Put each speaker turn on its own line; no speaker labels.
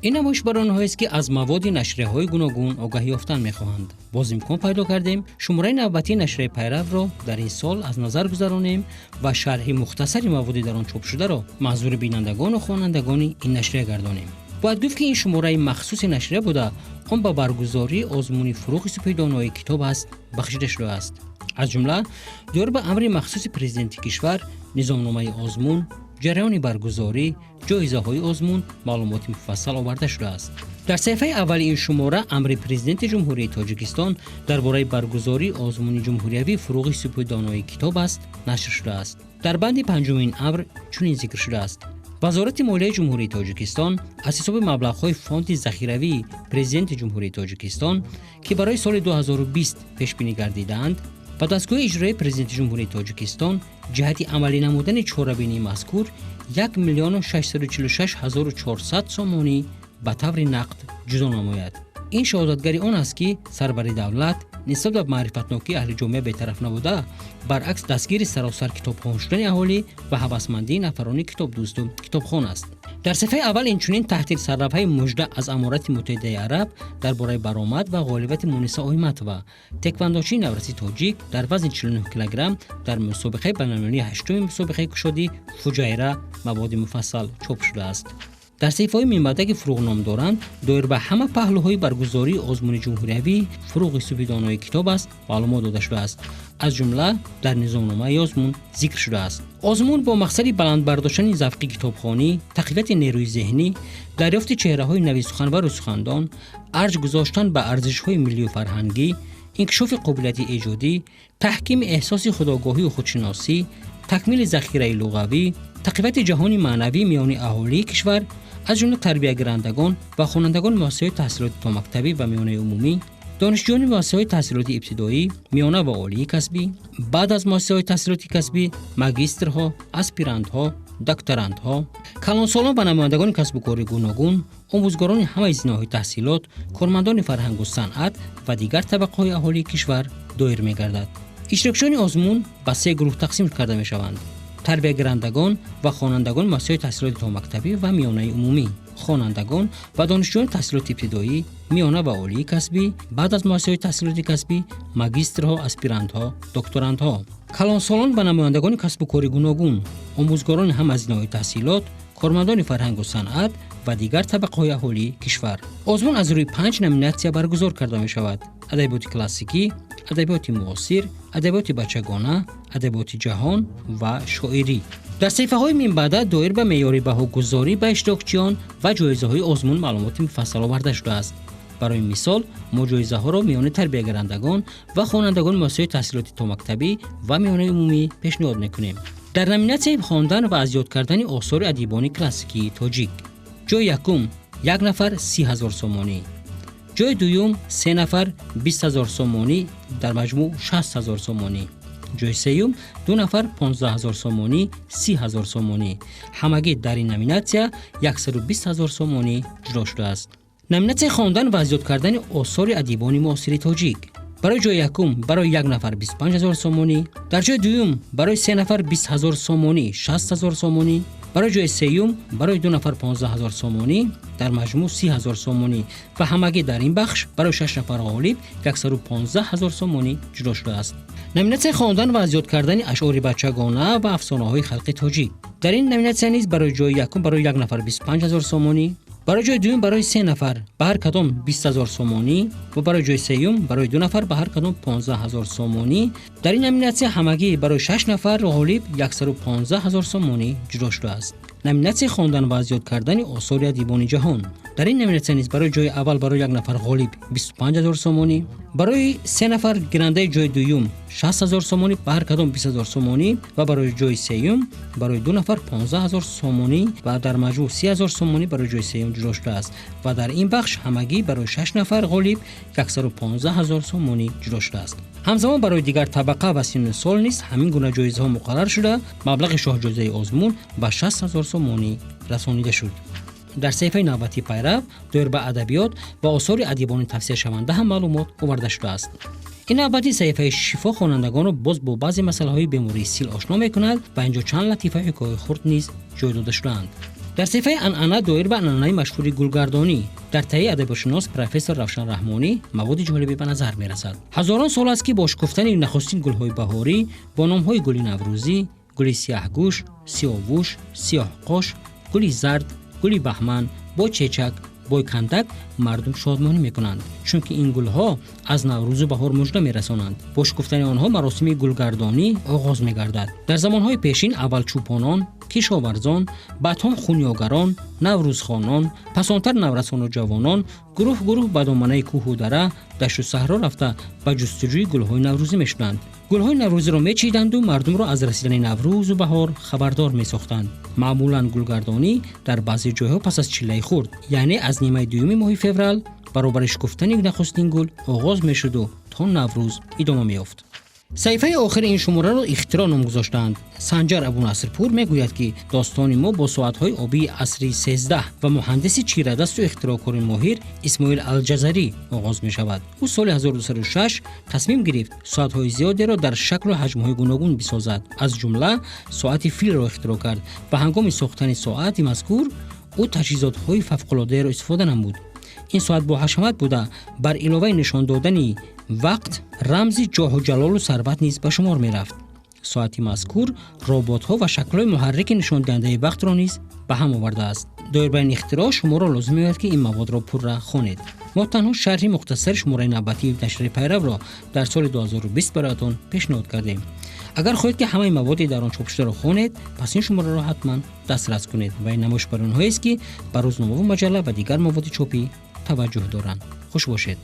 Ин намоиш барои онҳоест, ки аз маводи нашрияҳои гуногун огаҳӣ ёфтан мехоҳанд. Боз имкон пайдо кардем, шумораи навбатии нашрияи Пайравро дар ин сол аз назар гузаронем ва шарҳи мухтасари маводи дар он чопшударо манзури бинандагону хонандагони ин нашрия гардонем. Бояд гуфт, ки ин шумораи махсуси нашрия буда, он ба баргузории озмуни «Фурӯғи субҳи донои китоб аст» бахшида шудааст. Аз ҷумла доир ба амри махсуси президенти кишвар, низомномаи озмун, ҷараёни баргузорӣ, ҷоизаҳои озмун маълумоти муфассал оварда шудааст. Дар саҳифаи аввали ин шумора амри Президенти Ҷумҳурии Тоҷикистон дар бораи баргузории озмуни ҷумҳуриявии «Фурӯғи субҳи донои китоб аст» нашр шудааст. Дар банди панҷуми ин амр чунин зикр шудааст: Вазорати молияи Ҷумҳурии Тоҷикистон аз ҳисоби маблағҳои фонди захиравии Президенти Ҷумҳурии Тоҷикистон, ки барои соли 2020 пешбинӣ гардидаанд, ба дастгоҳи иҷроии Президенти Ҷумҳурии Тоҷикистон ҷиҳати амалӣ намудани чорабинии мазкур 1 646 400 сомонӣ ба таври нақд ҷудо намояд. Ин шаҳодатгари он аст, ки сарвари давлат нисбат ба маърифатнокии аҳли ҷомеа бетараф набуда, баръакс, дастгири саросар китобхон шудани аҳолӣ ва ҳавасмандии нафарони китобдӯсту китобхон аст. Дар саҳифаи аввал инчунин таҳти сарлавҳаи «Мужда аз Аморати Муттаҳидаи Араб» дар бораи баромад ва ғолибияти Муниса Ойматова, теквандочии навраси тоҷик дар вазни 49 килограмм дар мусобиқаи байналмилалии ҳаштуми мусобиқаи кушоди Фуҷайра маводи муфассал чоп шудааст. Дар саҳифаҳои минбаъда, ки «Фурӯғ» ном доранд, доир ба ҳама паҳлӯҳои баргузории озмуни ҷумҳуриявӣ «Фурӯғи субҳи донои китоб аст» маълумот дода шудааст. Аз ҷумла дар низомномаи озмун зикр шудааст: озмун бо мақсади баланд бардоштани завқи китобхонӣ, тақвияти нерӯи зеҳнӣ, дарёфти чеҳраҳои нави суханвару сухандон, арҷ гузоштан ба арзишҳои миллию фарҳангӣ, инкишофи қобилияти эҷодӣ, таҳкими эҳсоси худогоҳию худшиносӣ, такмили захираи луғавӣ, тақвияти ҷаҳони маънавӣ миёни аҳолии кишвар, аз ҷумла тарбиягирандагон ва хонандагони муассисаҳои таҳсилоти томактабӣ ва миёнаи умумӣ, донишҷӯёни муассисаҳои таҳсилоти ибтидоӣ, миёна ва олии касбӣ, баъд аз муассисаҳои таҳсилоти касбӣ, магистрҳо, аспирантҳо, докторантҳо, калонсолон ва намояндагони касбу кори гуногун, омӯзгорони ҳамаи зинаҳои таҳсилот, кормандони фарҳангу санъат ва дигар табақаҳои аҳолии кишвар доир мегардад. Иштирокчиёни озмун ба се гурӯҳ тақсим карда мешаванд: тарбиягирандагон ва хонандагони муассисаҳои таҳсилоти томактабӣ ва миёнаи умумӣ, хонандагон ва донишҷӯёни таҳсилоти ибтидоӣ, миёна ва олии касбӣ, баъд аз муассисаҳои таҳсилоти касбӣ, магистрҳо, аспирантҳо, докторантҳо, калонсолон ва намояндагони касбу кори гуногун, омӯзгорони ҳама зинаҳои таҳсилот, кормандони фарҳангу санъат ва дигар табақаҳои аҳолии кишвар. Озмун аз рӯи панҷ номинатсия баргузор карда мешавад: адабиёти классикӣ, адабиёти муосир, адабиёти бачагона, адабиёти ҷаҳон ва шоирӣ. Дар саҳифаҳои минбаъда доир ба меъёри баҳогузорӣ ба иштирокчиён ва ҷоизаҳои озмун маълумоти муфассал оварда шудааст. Барои мисол, мо ҷоизаҳоро миёни тарбиягирандагон ва хонандагони муассисаҳои таҳсилоти томактабӣ ва миёнаи умумӣ пешниҳод мекунем. Дар номинатсияи хондан ва аз ёд кардани осори адибони классикии тоҷик ҷои якум як нафар 30 000 сомонӣ, ҷои дуюм се нафар 20 000 сомонӣ, дар маҷмӯъ 60 000 сомонӣ, ҷои сеюм ду нафар 15 000 сомонӣ, 30 000 сомонӣ, ҳамагӣ дар ин номинатсия 120 000 сомонӣ ҷудо шудааст. Номинатсияи хондан ва аз ёд кардани осори адибони муосири тоҷик барои ҷои якум барои як нафар 25 000 сомонӣ, дар ҷои дуюм барои се нафар 20 000 сомонӣ, 60 000 сомонӣ, барои ҷои сеюм барои ду нафар 15 000 сомонӣ, дар маҷмӯъ 30 000 сомонӣ ва ҳамагӣ дар ин бахш барои шаш нафар ғолиб 115 000 сомонӣ ҷудо шудааст. Номинатсияи хондан ва аз ёд кардани ашъори бачагона ва афсонаҳои халқи тоҷик дар ин номинатсия низ барои ҷои якум барои як нафар 25 000 сомонӣ, барои ҷои дуюм барои се нафар ба ҳар кадом 20 000 сомонӣ ва барои ҷои сеюм барои ду нафар ба ҳар кадом 15 000 сомонӣ, дар ин номинатсия ҳамагӣ барои шаш нафар ғолиб 115 000 сомонӣ ҷудо шудааст. Номинатсияи хондан ва аз ёд кардани осори адибони ҷаҳон дар ин номинатсия низ барои ҷои аввал барои як нафар ғолиб 25 000 сомонӣ, барои се нафар гирандаи ҷои дуюм 60 000 сомонӣ, ба ҳар кадом 20 000 сомонӣ ва барои ҷои сеюм барои ду нафар 15 000 сомонӣ ва дар маҷмӯъ 30 000 сомонӣ барои ҷои сеюм ҷудо шудааст ва дар ин бахш ҳамагӣ барои шаш нафар ғолиб 115 000 сомонӣ ҷудо шудааст. Ҳамзамон барои дигар табақа ва синну сол низ ҳамин гуна ҷоизаҳо муқаррар шуда, маблағи шоҳҷоизаи озмун ба 60 000 сомонӣ расонида шуд. Дар саҳифаи навбатии Пайрав доир ба адабиёт ва осори адибони тавсияшаванда ҳам маълумот оварда шудааст. Ин навбати саҳифаи Шифо хонандагонро боз бо баъзе масъалаҳои бемории сил ошно мекунад ва инҷо чанд латифаи ҳикояи хурд низ ҷой дода шудаанд. Дар саҳифаи анъана доир ба анъанаи машҳури гулгардонӣ дар таҳияи адабиётшинос профессор Равшан Раҳмонӣ маводи ҷолибе ба назар мерасад. Ҳазорон сол аст, ки бо шукуфтани нахустин гулҳои баҳорӣ бо номҳои гули наврӯзӣ, гули сиёҳгӯш, сиёвуш, сиёҳқош, гули зард, гули баҳман, бойчечак, бойкандак мардум шодмонӣ мекунанд, чунки ин гулҳо аз наврӯзу баҳор мужда мерасонанд. Бо шукуфтани онҳо маросими гулгардонӣ оғоз мегардад. Дар замонҳои пешин аввал чӯпонон, кишоварзон, баъдҳо хунёгарон, наврӯзхонон, пасонтар наврасону ҷавонон гурӯҳ гурӯҳ ба доманаи кӯҳу дара, дашту саҳро рафта ба ҷустуҷӯи гулҳои наврӯзӣ мешуданд. Гулҳои наврӯзиро мечиданду мардумро аз расидани наврӯзу баҳор хабардор месохтанд. Маъмулан гулгардонӣ дар баъзе ҷойҳо пас аз чиллаи хурд, яъне аз нимаи дуюми моҳи феврал баробари шукуфтани нахустин гул оғоз мешуду то наврӯз идома меёфт. Саҳифаи охири ин шумораро ихтироъ ном гузоштаанд. Санҷар Абунасрпур мегӯяд, ки достони мо бо соатҳои обии асри 13 ва муҳандиси чирадасту ихтироъкори моҳир Исмоил Алҷазарӣ оғоз мешавад. Ӯ соли 1206 тасмим гирифт соатҳои зиёдеро дар шаклу ҳаҷмҳои гуногун бисозад. Аз ҷумла соати филро ихтироъ кард ва ҳангоми сохтани соати мазкур ӯ таҷҳизотҳои фавқулодаеро истифода намуд. Ин соат бо ҳашамат буда, бар иловаи нишон додани вақт рамзи ҷоҳу ҷалолу сарват низ ба шумор мерафт. Соати мазкур роботҳо ва шаклҳои муҳаррики нишондиҳандаи вақтро низ ба ҳам овардааст. Доир ба ин ихтироъ шуморо лозим меояд, ки ин маводро пурра хонед. Мо танҳо шарҳи мухтасари шумораи навбатии нашрияи Пайравро дар соли 2020 бароятон пешниҳод кардем. Агар хоҳед, ки ҳамаи маводи дар он чопшударо хонед, пас ин шумораро ҳатман дастрас кунед ва ин намоиш барои онҳоест, ки ба рӯзномаву маҷалла ва дигар маводи чопӣ таваҷҷӯҳ доранд. Хуш бошед.